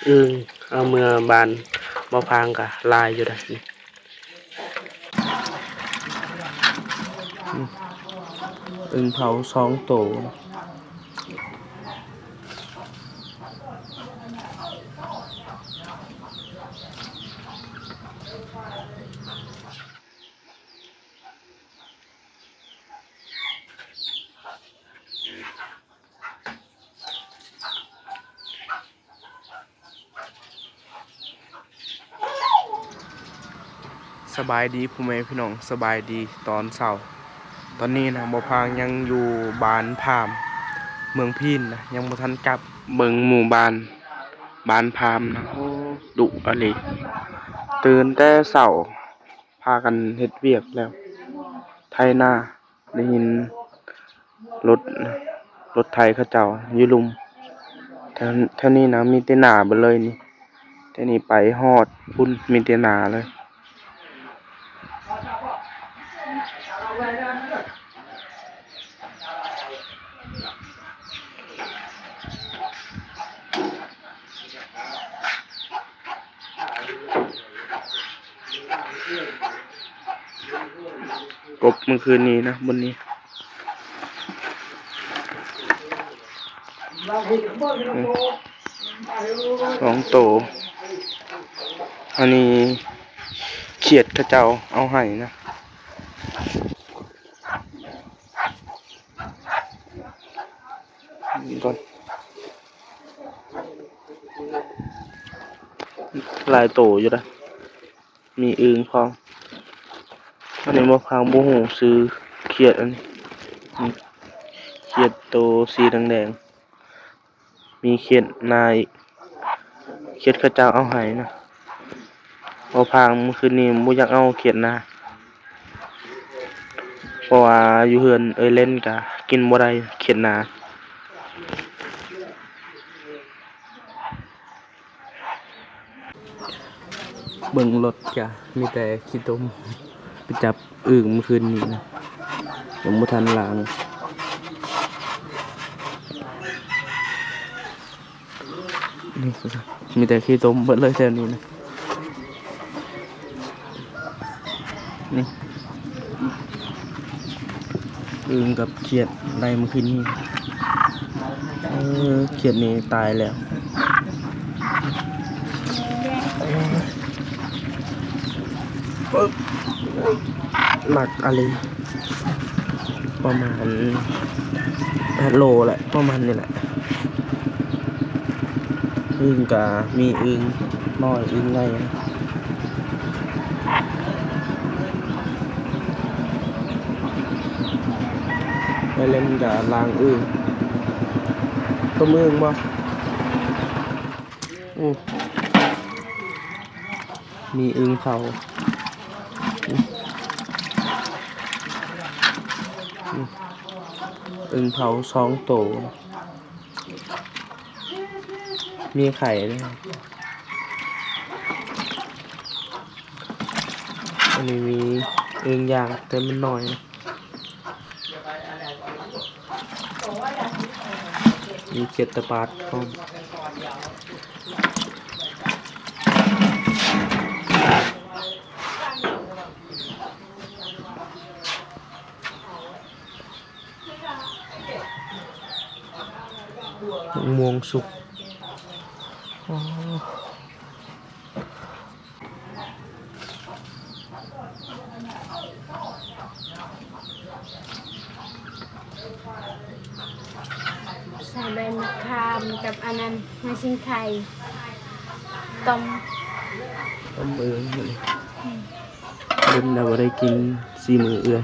ອຶ່ງເອົາເມືອບ້ານບໍ່ພາງກະຫຼາຍຢູ່ໃດ໋. ອຶ່ງເຜົາສອງໂຕ. ສະບາຍດີພໍ່ແມ່ພີ່ນ້ອງ, ສະບາຍດີຕອນເຊົ້າ. ຕອນນີ້ນະ ບໍ່ພາງຍັງຢູ່ບ້ານພາມ ເມືອງພີນນະ ຍັງບໍ່ທັນກັບ. ເບິ່ງໝູ່ບ້ານ ບ້ານພາມນະ ໂອ້ ດຸອີ່ຫຼີ. ຕື່ນແຕ່ເຊົ້າ ພາກັນເຮັດວຽກແລ້ວ ໄຖນາ. ໄດ້ຍິນລົດ ລົດໄຖເຂົາເຈົ້າຢູ່ລຸ່ມ. ແຖວ ແຖວນີ້ນະ ມີແຕ່ໜ້າເບິດເລີຍນີ້. ແຕ່ນີ້ໄປຮອດພຸ້ນ ມີແຕ່ໜ້າເລີຍ. ກົບມື້ຄືນນີ້ນະ ບົດນີ້ ສອງໂຕ. ອັນນີ້ຂຽດເຂົາເຈົ້າເອົາໃຫ້ນະ. ກ່ອນ ຫຼາຍໂຕຢູ່ນະ ມີອຶ່ງພ້ອມ. ອັນນີ້ບໍ່ພາງບໍ່ຮູ້ຊື່ຂຽດອັນນີ້. ຂຽດໂຕສີແດງໆ ມີຂຽດນາອີກ. ຂຽດເຂົາເຈົ້າເອົາໃຫ້ນະ. ບໍ່ພາງມື້ຄືນນີ້ບໍ່ຢາກເອົາຂຽດນາ ເພາະວ່າຢູ່ເຮືອນເອື້ອຍເລັນກະກິນບໍ່ໄດ້ຂຽດນາ. ເບິ່ງລົດກະມີແຕ່ຂີ້ຕົມ ໄປຈັບອຶ່ງມື້ຄືນນີ້ນະ ຍັງບໍ່ທັນລ້າງ. ນີ້ ມີແຕ່ຂີ້ຕົມເບິດເລີຍແຖວນີ້ນະ. ນີ້ ອຶ່ງກັບຂຽດໄດ້ມື້ຄືນນີ້. ເອີ ຂຽດນີ້ຕາຍແລ້ວ. ໂອ້ຍ ໜັກອີ່ຫຼີ. ປະມານແປດໂລແຫຼະ ປະມານນີ້ແຫຼະ. ອຶ່ງກະມີອຶ່ງນ້ອຍອຶ່ງໃຫຍ່. ໄປເຫຼັ້ນກະລ້າງອຶ່ງ. ຕົ້ມອຶ່ງບໍ່? ອື ມີອຶ່ງເຜົາ. ອຶ່ງເຜົາສອງໂຕ ມີໄຂ່ເດ້. ອັນນີ້ມີອຶ່ງຢ່າງ ແຕ່ມັນນ້ອຍນະ. ມີຂຽດຕະປາດພ້ອມ. ໝາກມ່ວງສຸກ. ອໍ ໃສ່ໃບມະຂາມກັບອັນນັ້ນ ຫົວຊິງໄຄ ຕົ້ມ ຕົ້ມເອີ ອືມ ດົນແລ້ວບໍ່ໄດ້ກິນສີມືເອື້ອຍ.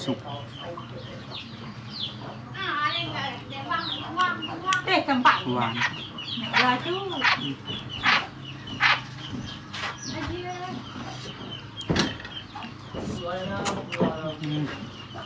ສຸກ ເຕະກຳປາກ ຫວານ ລາຍຈຸ ອືມ.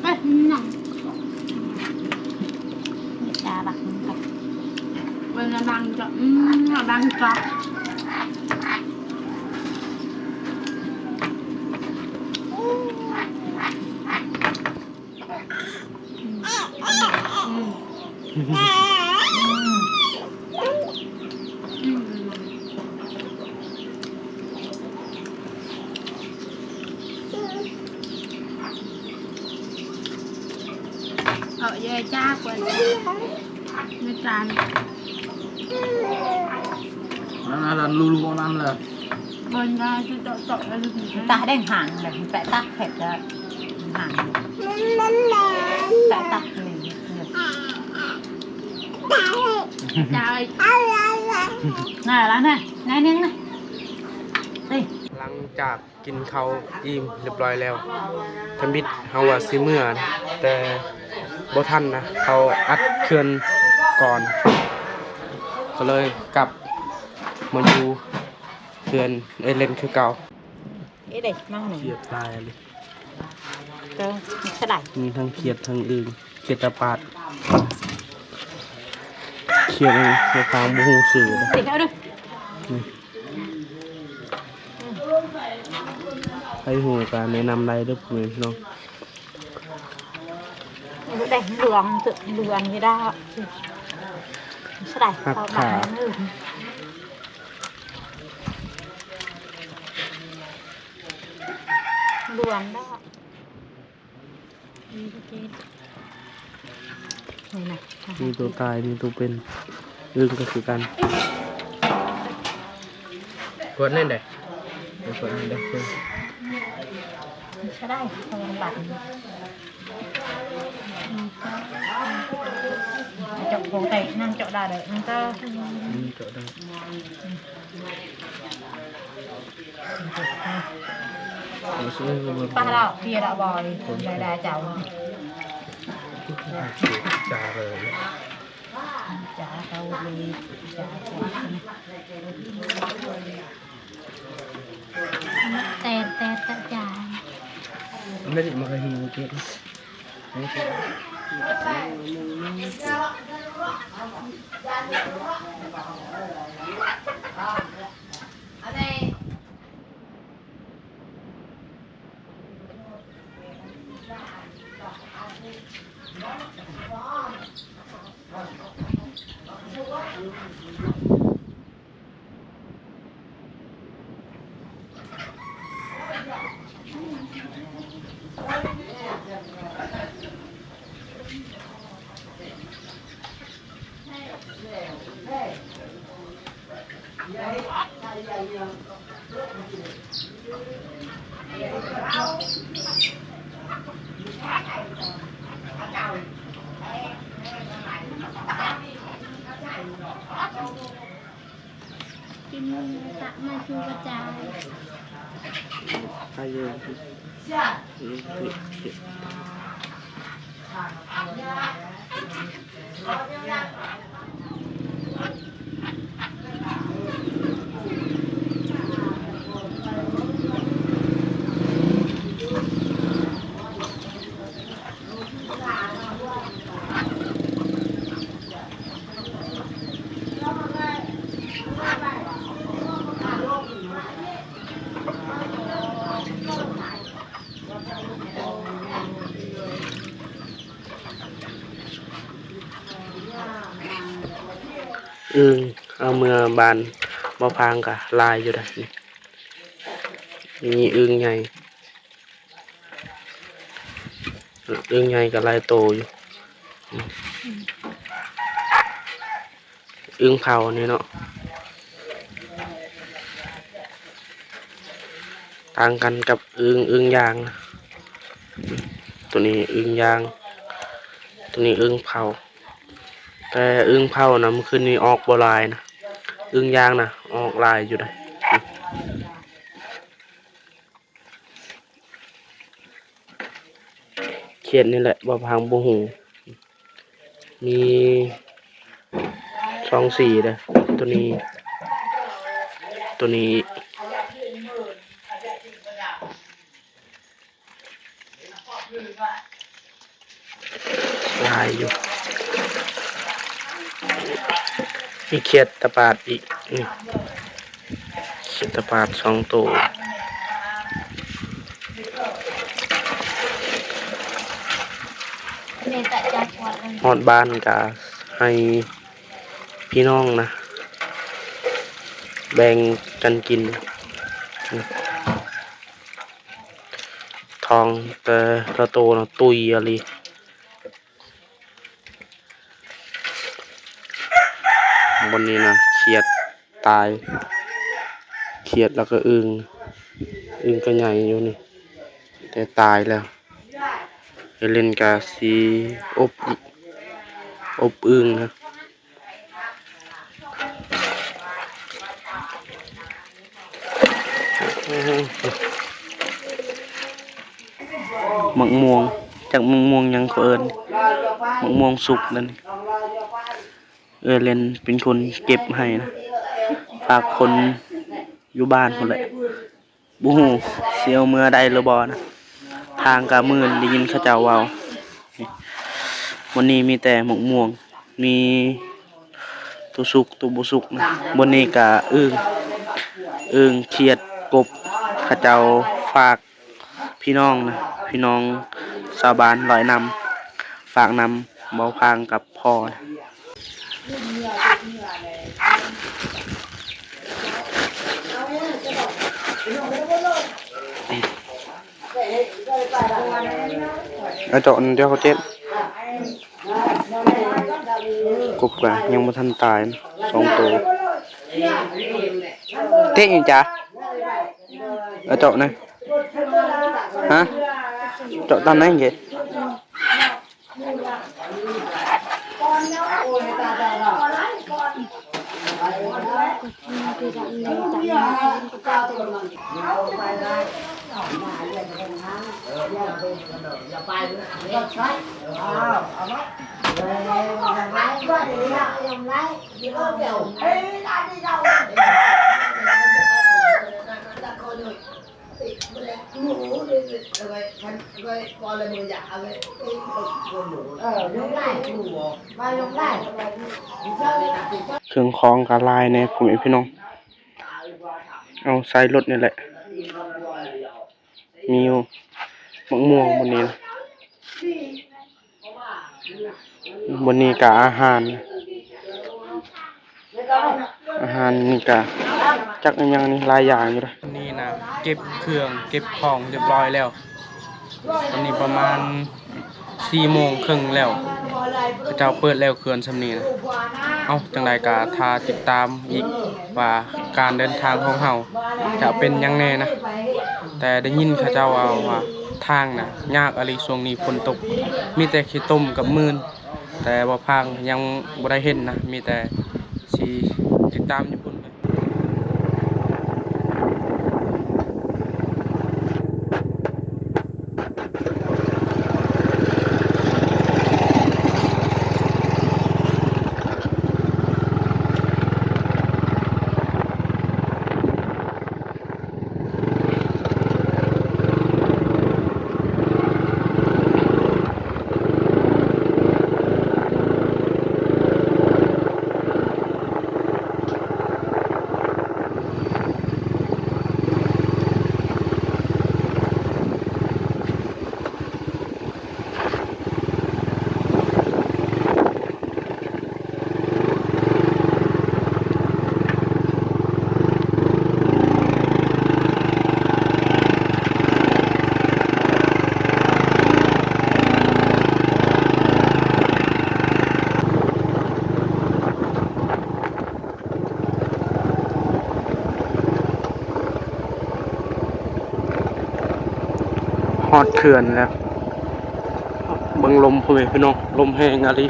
ເອີຍ ໜັງ ເມດຕາບັກມັນກໍ ເບິ່ງລະບັງຈອກ ອືມ ລະບັງຈອກ ອືມ ອືມ ອືມ ອືມ. ເອົາເຢຈ້າກວ່າໃນຈານ ນັ້ນນະ ລັນລູລູອັນນັ້ນລະ ເບິ່ງວ່າຊິເຈາະໆ ແລ້ວ ຕາແດງຫາງແຫຼະ ແປະຕາແຂກແລ້ວ ຫາງ ແປະຕາເລີຍ ຕາ ນາລະນະ ນາໜຶ່ງນະ ເອີຍ. ຫຼັງຈາກກິນເຂົ້າອີ່ມຮຽບຮ້ອຍແລ້ວ ທຳອິດເຮົາວ່າຊິເມືອ ແຕ່ບໍ່ທັນນະ ເຂົາອັດເຂື່ອນກ່ອນ ກໍເລີຍກັບມາຢູ່ເຮືອນເອເລນຄືເກົ່າ. ເອີເດ້ ມາຫຍັງ? ຄຽດຫຼາຍເລີຍ ກໍສະໄດ ມີທັງຄຽດທັງອຶ່ງ ຄຽດຕາປາດ ຄຽດໃນທາງບໍ່ຮູ້ຊື່ເດ້ ເອົາເດີ ໃຜຮູ້ກໍແນະນຳໄດ້ເດີ ພໍ່ແມ່ພີ່ນ້ອງ ເດ້ ເຫຼືອງ ເຫຼືອງຢູ່ດາ ສະໄດ ຮັກ ເຂົ້າມາ ຂ້າ ເອີ ລວມແລ້ວ ມີຕົວຕາຍ ມີຕົວເປັນ ອຶ່ງກໍຄືກັນ ກວດແນ່ນໃດ ກວດແນ່ນໃດ ສະໄດ ຂອງບັດ ເຈາະ ຂອງແຕກ ນາງເຈາະໄດ້ເດີ ນາງເຈາະ ອືມ ເຈາະໄດ້. ປາລາວເປຍລະບອຍ ໄດ້ເຈົ້າ ຈາເລີຍ ຈາເກົາຫຼີ ຈາ ແຕ່ ແຕ່ ແຕ່ຈາ ແມ່ນມັນກໍຫິວເກັບ. ກິນໝູກະທະມາຊູກະຈາຍ ອາຍຸ ອືມ ເອົາເມືອບ້ານບໍ່ພາງກະຫຼາຍຢູ່ໃດ໋ ມີອຶ່ງໃຫຍ່ ອຶ່ງໃຫຍ່ກໍຫຼາຍໂຕຢູ່ ອືມ ອຶ່ງເຜົານີ້ເນາະ ຕ່າງກັນກັບອຶ່ງ ອຶ່ງຢ່າງນະ ໂຕນີ້ອຶ່ງຢ່າງ ໂຕນີ້ອຶ່ງເຜົາ ແຕ່ອຶ່ງເຜົານະ ມື້ຄືນນີ້ອອກບໍ່ຫຼາຍນະ ອຶ່ງຢ່າງນະ ອອກຫຼາຍຢູ່ໃດ໋. ຂຽດນີ້ແຫຼະ ບໍ່ພັງບໍ່ຮູ້ ມີສອງສີເດ້ ໂຕນີ້ ໂຕນີ້ ຫຼາຍຢູ່ ມີຂຽດຕາປາດອີກ ນີ້ ຂຽດຕາປາດສອງໂຕ ຮອດບ້ານກະໃຫ້ພີ່ນ້ອງນະ ແບ່ງກັນກິນ ທ້ອງແຕ່ລະໂຕນະ ຕຸ້ຍອີ່ຫຼີ. ບ່ອນນີ້ນະ ຂຽດຕາຍ ຂຽດແລ້ວກໍອຶ່ງ ອຶ່ງກໍໃຫຍ່ຢູ່ນີ້ ແຕ່ຕາຍແລ້ວ ເອເລັນກະຊິອົບ ອົບອຶ່ງນະ. ໝາກມ່ວງ ຈັກໝາກມ່ວງຫຍັງເຂົາເອີ້ນ ໝາກມ່ວງສຸກນັ້ນ ເອື້ອຍເລນເປັນຄົນເກັບໃຫ້ນະ ຝາກຄົນຢູ່ບ້ານພຸ້ນແຫຼະ. ບໍ່ຮູ້ຊິເອົາເມືອໄດ້ຫຼືບໍ່ນະ ທາງກະມື່ນ ໄດ້ຍິນເຂົາເຈົ້າເວົ້າ. ມື້ນີ້ມີແຕ່ໝາກມ່ວງ ມີໂຕສຸກໂຕບໍ່ສຸກນະ. ບ່ອນນີ້ກະອຶ່ງ ອຶ່ງ ຂຽດ ກົບ ເຂົາເຈົ້າຝາກ ພີ່ນ້ອງນະ ພີ່ນ້ອງຊາວບ້ານລອຍນ້ຳ ຝາກນຳ ເບົາພາງກັບພໍ່ນະ. ເອົາເຈາະອັນດຽວເຂົາເຈັບ ກົບກະຍັງບໍ່ທັນຕາຍນະ ສອງໂຕ. ເຕະຫຍັງຈະ? ເອົາເຈາະນະ. ຮະ? ເຈາະຕາມໃນເກ. ເຄື່ອງຂອງກະຫຼາຍແດ່ ພໍ່ແມ່ພີ່ນ້ອງ ເອົາໃສ່ລົດນີ້ແຫຼະ. ມີໝາກມ່ວງບ່ອນນີ້ນະ ບ່ອນນີ້ກະອາຫານ ອາຫານນີ້ກະຈັກອີ່ຫຍັງນີ້ ຫຼາຍຢ່າງຢູ່ເດ້. ນີ້ນະ ເກັບເຄື່ອງເກັບຂອງຮຽບຮ້ອຍແລ້ວ ຕອນນີ້ປະມານ ສີ່ໂມງເຄິ່ງແລ້ວ ເຂົາເຈົ້າເປີດແລ້ວເຂື່ອນຊ່ຳນີ້ນະ. ເອົ້າ ຈັ່ງໃດກະຖ້າຕິດຕາມອີກວ່າການເດີນທາງຂອງເຮົາຈະເປັນຫຍັງແດ່ນະ. ແຕ່ໄດ້ຍິນເຂົາເຈົ້າເວົ້າວ່າທາງນະຍາກອີ່ຫຼີ ຊ່ວງນີ້ຝົນຕົກ ມີແຕ່ຂີ້ຕົມກັບມື່ນ ແຕ່ບໍ່ພາງຍັງບໍ່ໄດ້ເຫັນນະ ມີແຕ່ຊິຕິດຕາມຢູ່ພຸ້ນເລີຍ. ຮອດເຂື່ອນແລ້ວ ເບິ່ງລົມ ພໍ່ແມ່ພີ່ນ້ອງ ລົມແຮງອີ່ຫຼີ.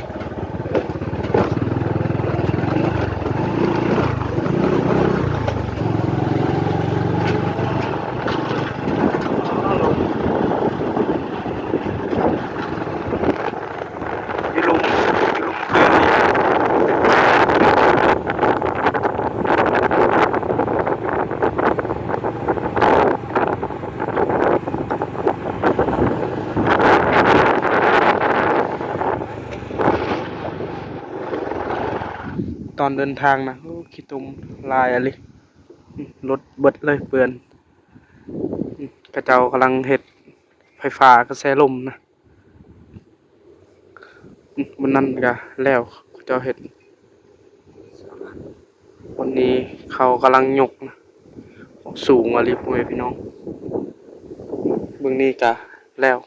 ຢູ່ລຸ່ມ ຢູ່ລຸ່ມເຂື່ອນນີ້ ຕອນເດີນທາງນະ ໂອ້ ຂີ້ຕົມຫຼາຍອີ່ຫຼີ ລົດເບິດເລີຍ ເປື້ອນ. ເຂົາເຈົ້າກຳລັງເຮັດໄຟຟ້າກະແສລົມນະ. ມື້ນັ້ນກະແລ້ວ ເຂົາເຈົ້າເຮັດ ວັນນີ້ເຂົາກຳລັງຍົກນະ ສູງອີ່ຫຼີ ພໍ່ແມ່ພີ່ນ້ອງ. ເບິ່ງນີ້ກະແລ້ວ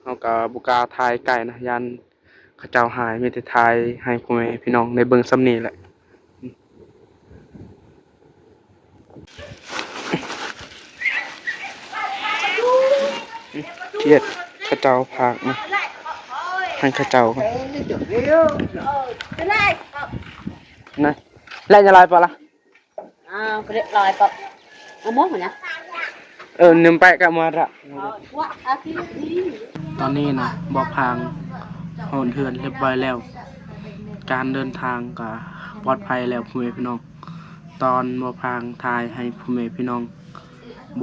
ເຮົາກະບໍ່ກ້າຖ່າຍໃກ້ນະ ຢ້ານ ເຂົາເຈົ້າຫາຍ ມີແຕ່ຖ່າຍໃຫ້ພໍ່ແມ່ພີ່ນ້ອງໄດ້ເບິ່ງຊ່ຳນີ້ແຫຼະ. ຂຽດເຂົາເຈົ້າຝາກມາໃຫ້ເຂົາເຈົ້າກ່ອນ ນະ ແລ່ນຈະຫຼາຍປານລະ. ອ່າ ຮຽບຮ້ອຍກໍ ເອົາໝົດນະ ເອີ ນຳໄປກັບມາລະ. ຕອນນີ້ນະ ບໍ່ພາງຮອດເຮືອນຮຽບຮ້ອຍແລ້ວ ການເດີນທາງກໍປອດໄພແລ້ວ ພໍ່ແມ່ພີ່ນ້ອງ. ຕອນບໍ່ພາງຖ່າຍໃຫ້ພໍ່ແມ່ພີ່ນ້ອງ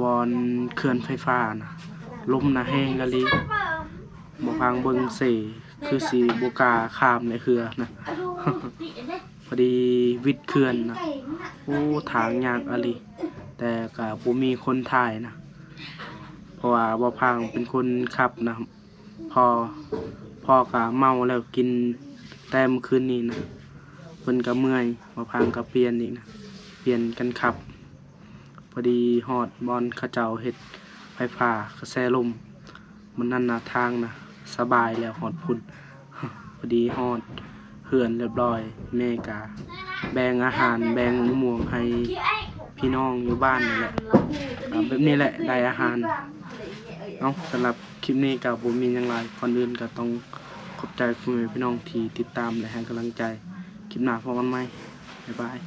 ບ່ອນເຂື່ອນໄຟຟ້ານະ ລົມນະແຮງອີ່ຫຼີ. ບໍ່ພາງເບິ່ງເສ ຄືຊິບໍ່ກ້າຂ້າມໃນເຮືອນະ ພໍດີວິດເຂື່ອນນະ. ໂອ້ ທາງຍາກອີ່ຫຼີ ແຕ່ກະບໍ່ມີຄົນຖ່າຍນະ ເພາະວ່າບໍ່ພາງເປັນຄົນຂັບນະ. ພໍ່ ພໍ່ກະເມົາແລ້ວ ກິນແຕ່ມື້ຄືນນີ້ນະ ເພິ່ນກະເມື່ອຍ ບໍ່ພາງກະປ່ຽນອີກນະ ປ່ຽນກັນຂັບ. ພໍດີຮອດບ່ອນເຂົາເຈົ້າເຮັດໄຟຟ້າກະແສລົມ ມື້ນັ້ນນະ ທາງນະສະບາຍແລ້ວ ຮອດພຸ້ນ. ພໍດີຮອດເຮືອນຮຽບຮ້ອຍ ແມ່ກະແບ່ງອາຫານ ແບ່ງມະມ່ວງໃຫ້ພີ່ນ້ອງຢູ່ບ້ານນີ້ແຫຼະ. ແບບນີ້ແຫຼະ ໄດ້ອາຫານ. ເອົາ ສຳລັບຄລິບນີ້ກະບໍ່ມີຫຍັງຫຼາຍ ກ່ອນອື່ນກະຕ້ອງຂອບໃຈພໍ່ແມ່ພີ່ນ້ອງທີ່ຕິດຕາມ ແລະ ໃຫ້ກຳລັງໃຈ. ຄລິບໜ້າພົບກັນໃໝ່ ບາຍບາຍ.